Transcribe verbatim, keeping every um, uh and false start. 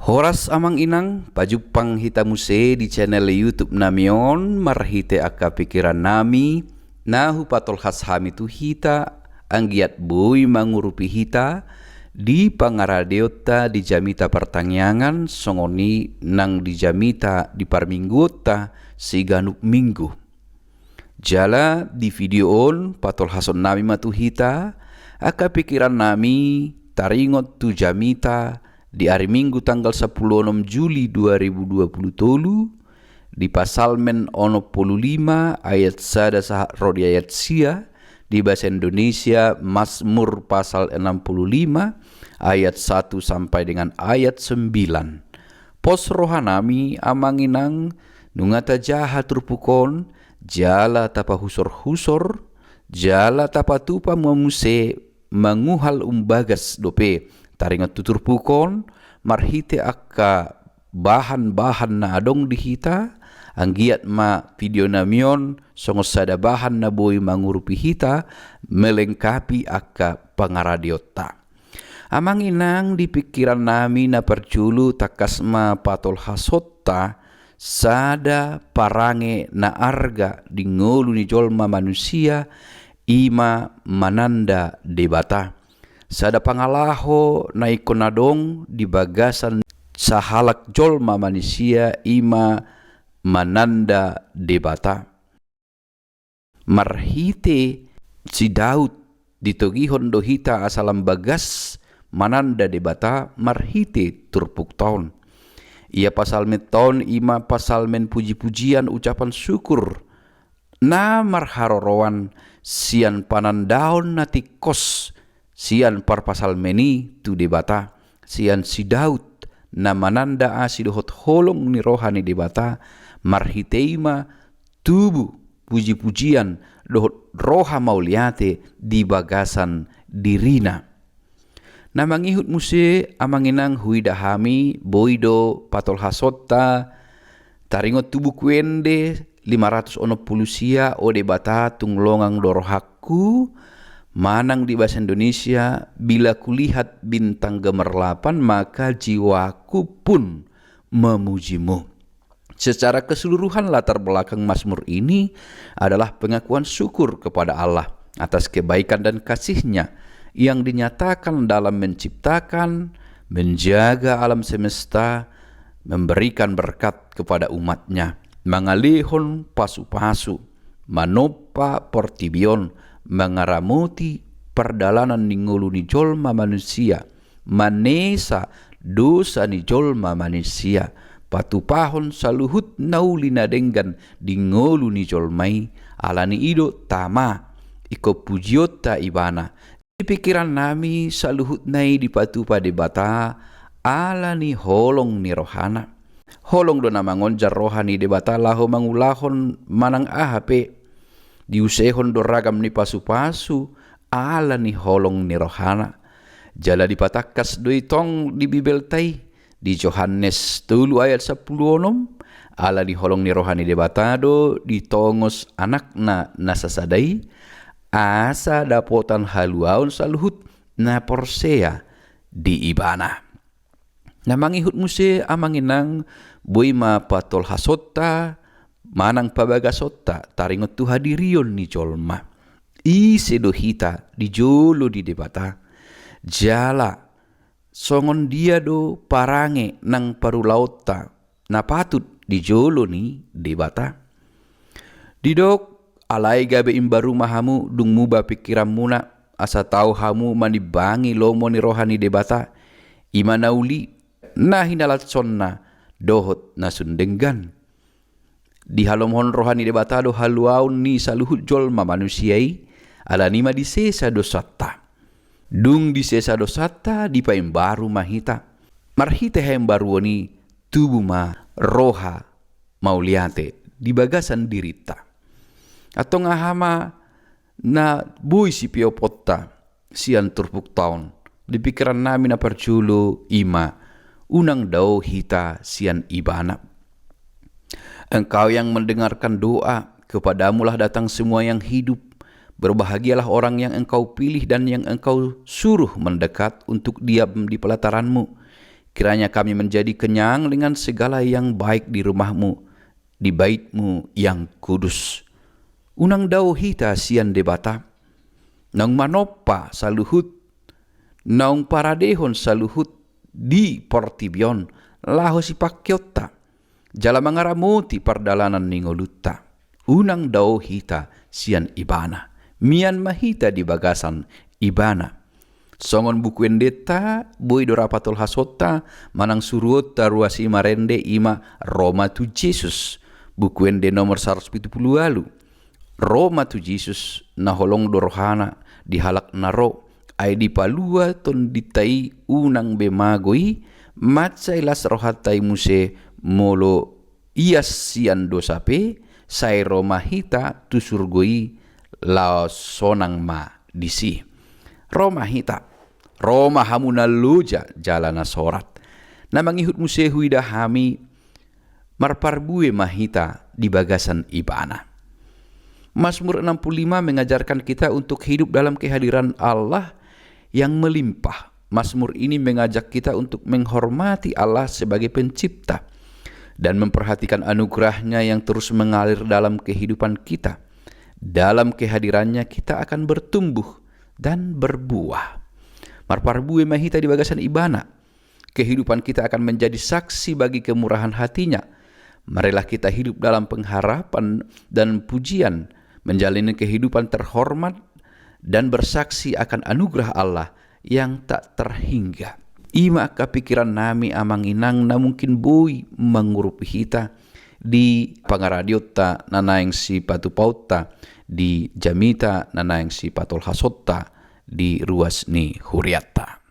Horas amang inang, pajumpang hita muse di channel YouTube nami on marhite angka pikiran nami na hupatolhas hami tu hita, anggiat boi mangurupi hita di pangaradeonta di jamita partangiangan songon i nang di jamita di parmingguonta siganup minggu. Jala di video on patolhason nami ma tu hita angka pikiran nami taringot tu jamita di ari Minggu tanggal sampulu onom Juli dua ribu dua pulu tolu, di Pasalmen onom pulu lima ayat sada sahat ro di ayat sia, di bahasa Indonesia Mazmur pasal enam puluh lima ayat satu sampai dengan ayat sembilan. Pos roha nami amang inang, nunga tajaha turpuk on, jala tapahusor-husor, jala tapatupa ma muse manguhal umbagas dope taringot tu turpuk on marhite angka bahan-bahan na adong di hita, anggiat ma video nami on songon sada bahan na boi mangurupi hita melengkapi angka pangaradeonta. Amang inang, di pikiran nami na parjolo tangkas ma patolhasonta sada parange na arga di ngolu ni jolma manusia, i ma mananda Debata. Sada pangalaho na ingkon adong di bagasan sahalak jolma manusia, i ma mananda Debata. Marhite si Daud ditogihon do hita asa lam bagas mananda Debata marhite turpukta on. Ia pasalmenta on i ma pasalmen puji-pujian, ucapan syukur na marharoroan sian panandaon na tingkos sian parpasalmen i tu Debata, sian si Daud na mananda asi dohot holong ni roha ni Debata, marhite i ma tubu puji-pujian dohot roha mauliate di bagasan dirina. Na mangihut muse amang inang, huida hami boi do patolhasonta taringot tu Buku Ende lima ratus onom pulu sia, O Debata, tung longang do rohangku, manang di bahasa Indonesia, bila kulihat bintang gemerlapan, maka jiwaku pun memuji-Mu. Secara keseluruhan, latar belakang Mazmur ini adalah pengakuan syukur kepada Allah atas kebaikan dan kasih-Nya yang dinyatakan dalam menciptakan, menjaga alam semesta, memberikan berkat kepada umat-Nya, mangalehon pasu-pasu, manompa portibi on, mangaramoti pardalanan ni ngolu ni jolma manusia, manesa dosa ni jolma manusia, patupahon saluhut na uli na denggan di ngolu ni jolma i, ala ni i do tama ingkon pujionta Ibana. Di pikiran nami saluhutna i dipatupa Debata ala ni holong ni rohana. Holong do na mangonjar roha ni Debata laho mangulahon manang aha pe. Diusehon do ragam ni pasu-pasu ala ni holong ni rohana. Jala dipatangkas do i tong di Bibelta i, di Johannes tolu ayat sampulu onom, ala ni holong ni roha ni Debata do ditongos Anakna na sasada i, asa dapotan haluaon saluhut na porsea di Ibana. Na mangihut muse amang inang, boi ma patolhasonta manang pabagasonta taringot tu hadirion ni jolma. Ise do hita di jolo ni Debata? Jala songon dia do parange nang parulaonta na patut di jolo ni Debata? Didok, alai gabe imbaru ma hamu dung muba pingkiranmuna, asa tau hamu manimbangi lomo ni roha ni Debata, i ma na uli, na hinalashonna dohot na sun denggan. Dihalomohon roha ni Debata do haluaon ni saluhut jolma manusia i, ala ni i ma disesa dosanta. Dung disesa dosanta, dipaimbaru ma hita. Marhite haimbaruon i tubu ma roha mauliate di bagasan dirinta. Antong aha ma na boi sipioponta sian turpukta on? Di pingkiran nami na parjolo i ma, unang dao hita sian Ibana. Engkau yang mendengarkan doa, kepada-Mulah datang semua yang hidup. Berbahagialah orang yang Engkau pilih dan yang Engkau suruh mendekat untuk diam di pelataran-Mu. Kiranya kami menjadi kenyang dengan segala yang baik di rumah-Mu, di Bait-Mu yang kudus. Unang dao hita sian Debata, naung manompa saluhut, naung paradehon saluhut di portibi on, laho sipangkeonta, jala mangaramoti pardalanan ni ngolunta. Unang dao hita sian Ibana. Mian ma hita di bagasan Ibana. Songon Buku Endenta, boi do ra patolhasonta manang suruonta ruas i marende, i ma Ro ma tu Jesus. Buku Ende nomor saratus pitu pulu ualu. Ro ma tu Jesus, na holong do rohana di halak na ro, ai dipalua tondinta i unang be mago i, mansai las rohanta i muse molo ias sian dosa pe, sai ro ma hita tu surgo i laos sonang ma disi. Ro ma hita, ro ma hamu na loja jala na sorat. Na mangihut muse huida hami, marparbue ma hita di bagasan Ibana. Mazmur enam puluh lima mengajarkan kita untuk hidup dalam kehadiran Allah yang melimpah. Mazmur ini mengajak kita untuk menghormati Allah sebagai Pencipta dan memperhatikan anugerah-Nya yang terus mengalir dalam kehidupan kita. Dalam kehadiran-Nya kita akan bertumbuh dan berbuah. Marparbue ma hita di bagasan Ibana. Kehidupan kita akan menjadi saksi bagi kemurahan hati-Nya. Marilah kita hidup dalam pengharapan dan pujian, menjalani kehidupan terhormat, dan bersaksi akan anugerah Allah yang tak terhingga. I ma angka pikiran nami, amang inang, na mungkin boi mangurupi hita di pangaradionta na naeng sipatupaonta, di jamita na naeng sipatolhasonta di ruas ni hurianta.